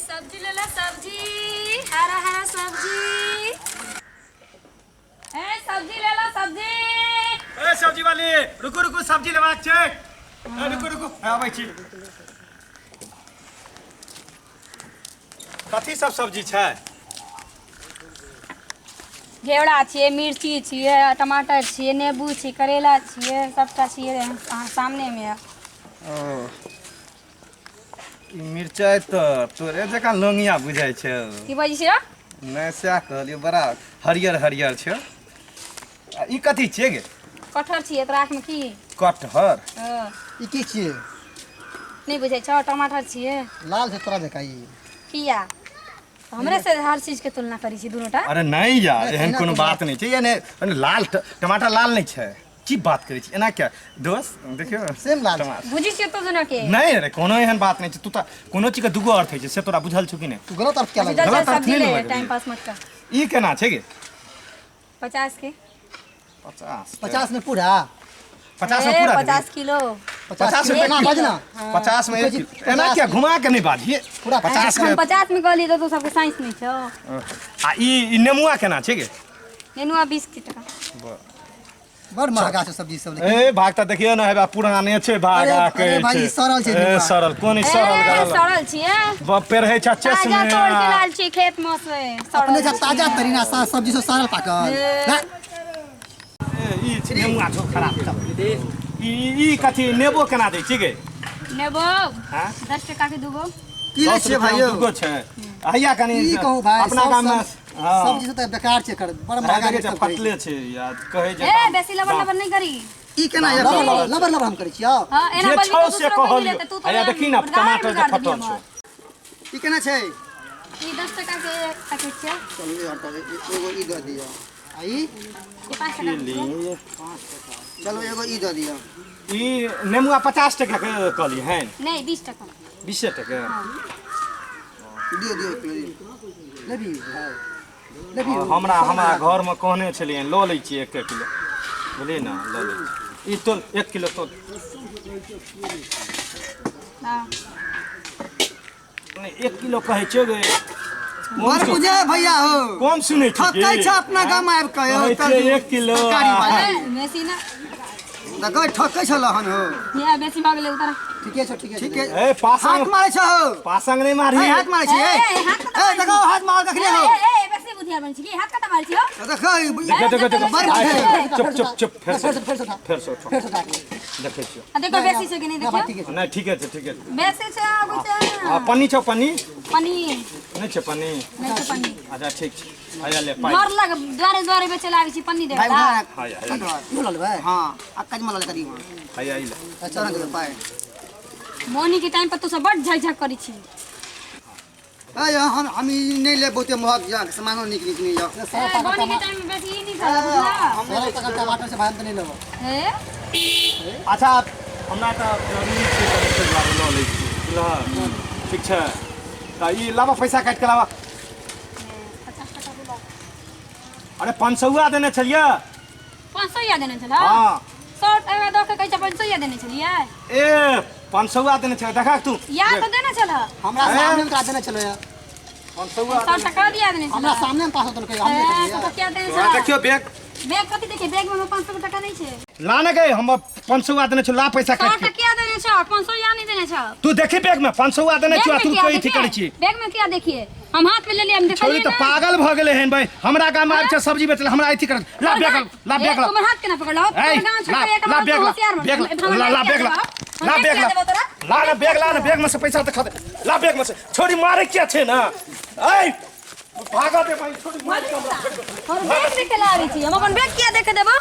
सब्जी लेला सब्जी, हरा हरा सब्जी। ए सब्जी लेला सब्जी। ए सब्जी वाली, रुकू रुकू, सब्जी लेबाक छै। ए रुकू रुकू, आबै छी। कथी सब सब्जी छै? घेवड़ा छियै, मिर्ची छियै, टमाटर छियै, नेबू छियै, करेला छियै, सबटा छियै अहाँ सामनेमे। ओ ई मिरचाइ तऽ तोरे जकाँ लोंगिया बुझाइ छै। की बजै छियै? नहि, सएह कहलियौ, बड़ा हरियर हरियर छै। आ ई कथी छियै गे? कटहर छियै। तोरा आँखिमे की? कटहर। हँ। ई की छियै? नहि बुझै छौ? टमाटर छियै। लाल छै तोरा जकाँ ई। किया हमरे से हर चीज के तुलना करै छी दुनूटा? अरे नहीं यार, नहि, एहन एना कोनो कोनो बात नहि छै। एने एने लाल टमाटर लाल नहि छै, की बात करै छी एना? क्या दोस्त, देखियौ सेम लाल छै। टमाटर बुझै छियै तो दुनू के? नहि रे, कोनो एहन बात नहि छै। तू तऽ कोनो चीज के दूगो अर्थ होइ छै, से तोरा बुझल छौ कि नहि? तू गलत अर्थ क्या अच्छा, लगा? चल, गलत अर्थ सब्जी नहि ले ने लगबै। टाइम पास मत कर। ई केना छै गे? 50 के। 50? 50 में पूरा? 50 में ए, पूरा देबै? 50 किलो। 50 50 रुपए एना बाज ना। 50 में एक कहै छी, किलो। एना किया घुमा के नहि बाजिए? पूरा 50 हम के। 50 में कहली तऽ तू सबके साइंस नहि छौ। आ ई ई नेमुआ केना छै गे? नेनुआ 20 के टका। बड़ महगा छै सब्जी सब लेकिन। ए भाग तऽ देखियौ ने, हेबा पुराने छै भाग। अरे- आ कहै अरे भाई, छै। ई सड़ल छै ए नेनुआ। सड़ल कोन? ई ए सड़ल गड़ल सड़ल छियै। पेरहै छै ताजा चश्मे। तोड़ के लाल छी खेत में से। सड़ल अपने जब छियै। ताजा तरीना सब्जी सब सड़ल पाकल। ए। ना, ए, ई नेमुआ छौ खराब। चल ई ई कथी नेबो केना दै छी गे? नेबो हाँ? 10 टका के दूगो। की लै 10 छियै रुपैआ भाई यौ? दूगो छै। हैया कनि की कहू भाई, अपना सब गाममे हँ। सब्जी सब तऽ बेकार छै एकर, बड़ है महगा देखै रेट छै सब करै छै। पतले छै यार, कहै जे ए दाम- बेसी लबर दाम- लबर नहि करी। ई केना यऽ? लबर लबर लबर लबर हम करै छियौ। हाँ, एना जे बजबी छौ तऽ से दूसरो कोई कहलियौ। लेतै, तू तो हैया देखी ने, बर्बाद टमाटर जे कर देबही फटल हमर। छौ। ई केना छै? ई 10 टका के पैकेट छै। चलू ई हटाउ, एगो ई दऽ दिअ। आ ई? ई 5 टका के छै। चलू एगो ई दऽ दिअ। ई नेमुआ 50 टका के कहलियै हन? नहि, 20 टका। 20 टका। दियौ दियौ, एक किलो दियौ। लेबही भाइ? लेबही? हमरा हमरा घरमे कहने छलियै, लऽ लै छियै एक एक किलो, बुझलियै ने? लऽ लै छियै। ई तोल, 1 किलो तोल। हाँ। नहि, 1 किलो कहै छियौ गे। बड़ बुझे भैया हो। कम सुनै छी की? ठकै छै अपना गाम आबि कऽ यौ। कहै छियै 1 किलो। तरकारी वाला। ए, बेसी ना। देखै ठकै छल हन हो। ये बेसी भऽ गेलै, उतार। ठीके छौ, ठीके ठीके। ए पासंग हाथ मारै छौ हो। पासंग नहि मारही। ए, हाथ मारै छी। ए, ए हाथ कतऽ ए देखो हाथ मार कखने ए हो। ए ए बेसी बुधियार बन छी की? हाथ कतऽ मारै छी हो? देखो। देखो देखो देखो। बड़ बुझे। चुप चुप चुप, फेर से फेर से, फेर से उठा। फेर से उठो। फेर से उठा। देखै छियौ। आ देखो, बेसी छै कि नहि देखियौ। ठीके छै। नहि, ठीके छै, ठीके छै। बेसी छै, आगू छै। आ पन्नी छौ? पन्नी पनीर नहि छै? पन्नी नहि छै पन्नी। अच्छा ठीक छै, हैया ले पाइ। घर लग द्वारे द्वारे बेचे लागे छी पन्नी देबै भाई ला। उठा। हैया हैया इहो लऽ लेबै। हाँ, आ कजमा लऽ ले कदीमा। हैया ई ले। अच्छा तुरंत पाइ। मौनी के टाइम पर तू सब बड झक झक करै छी। ए यौ, हम ई नहि लेब, बहुते महग यऽ सामानो, नीक नीक नहि यऽ। ए, मौनी के टाइम में बेसी ई नहीं खाला, बुझला? सड़ल पाकल टमाटर से भाई हम तऽ नहि लेबो। ए अच्छा, हमरा तऽ जरूरी छै तऽ ताहि दुआरे लऽ लै छी, बुझलह? ठीक छै तऽ ई लाबऽ, पैसा काटि कऽ लाबऽ। 50 टका दिला। अरे 500 देने छलियै। 500 या देने छला? हाँ। 100 टका दऽ के कहै छै 500 या देने छलियै। ए 500 देने छलियै, देखा तू। या तऽ देने छला। हमरा ए? सामने में तोरा देने छलो यऽ। 500। 100 टका दिया देने हमरा छला। सामने में 500 देलकै, हम ए, नहि तो देलियै। किया देने तोरा छला? देखियौ बैग। बैग कथी देखिए? बैग में 500 टका नहीं छै। ला ने गए, हम 500 देने छौ, ला पैसा 100 काटि के। टका देने छौ, 500 या नहीं देने छौ। तू देखी बैग में 500 देने बैग छौ आ में तू किया कहै थी देखिए? करै छी। बैग में किया देखिए? हम हाथ में ले लिए, हम छोरी देखलिए तऽ ना। पागल भऽ गेलै हन भाई, हमरा गाम आबि छै सब्जी बेचले, हमरा अथी कर। ला बैग ला, बैग ला। तुमर हाथ केना पकड़लो? ए, ला ला बैग ला, बैग ला ला, ला बैग ला, ला बैग ला, ला ना बैग ला ना, बैग में से पैसा देखा दे, ला बैग में से। छोरी मारे क्या छै ना? ऐ भागा दे भाई, छोरी मारे के हमरा। हम बैग देखे ला आबै छी, हम अपन बैग किया देखे देबो?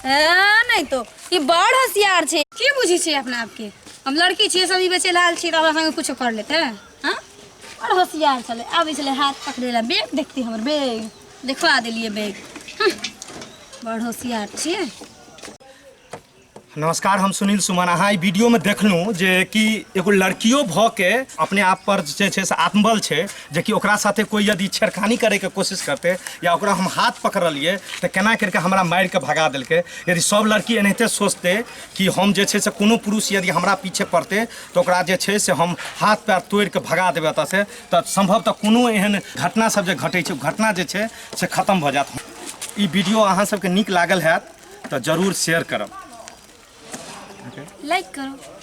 ए नहीं तो ई बड़ होशियार छै। की बुझै छै अपना आपके? हम लड़की छियै, सब्जी बेचे लाल छी तऽ हमरा संगे कुछो कर लेतै? हाँ, बड़ होशियार छलै, आबै छलै हाथ पकड़े ला, बैग देखती हमर बैग देखवा देलियै बैग। हम्म, बड़ होशियार छियै। नमस्कार, हम सुनील सुमन। अहाँ ई वीडियोमे देखलहुँ जे कि एगो लड़कियो भऽ के अपने आप पर जे छै से आत्मबल छै, जे कि ओकरा साथे कोइ यदि छेड़खानी करैके कोशिश करतै या ओकरा हम हाथ पकड़लियै तऽ केना करिके हमरा मारिके भगा देलकै। यदि सब लड़की एनाहिते सोचतै कि हम जे छै से कोनो पुरुष यदि हमरा पीछे पड़तै तऽ ओकरा जे छै से हम हाथ पैर तोड़िके भगा देबै एतऽसँ, तऽ सम्भवतः कोनो एहन घटना सब जे घटै छै ओ घटना जे छै से खतम भऽ जायत। ई वीडियो अहाँ सबके नीक लागल हैत तऽ जरूर शेयर करब, लाइक करो।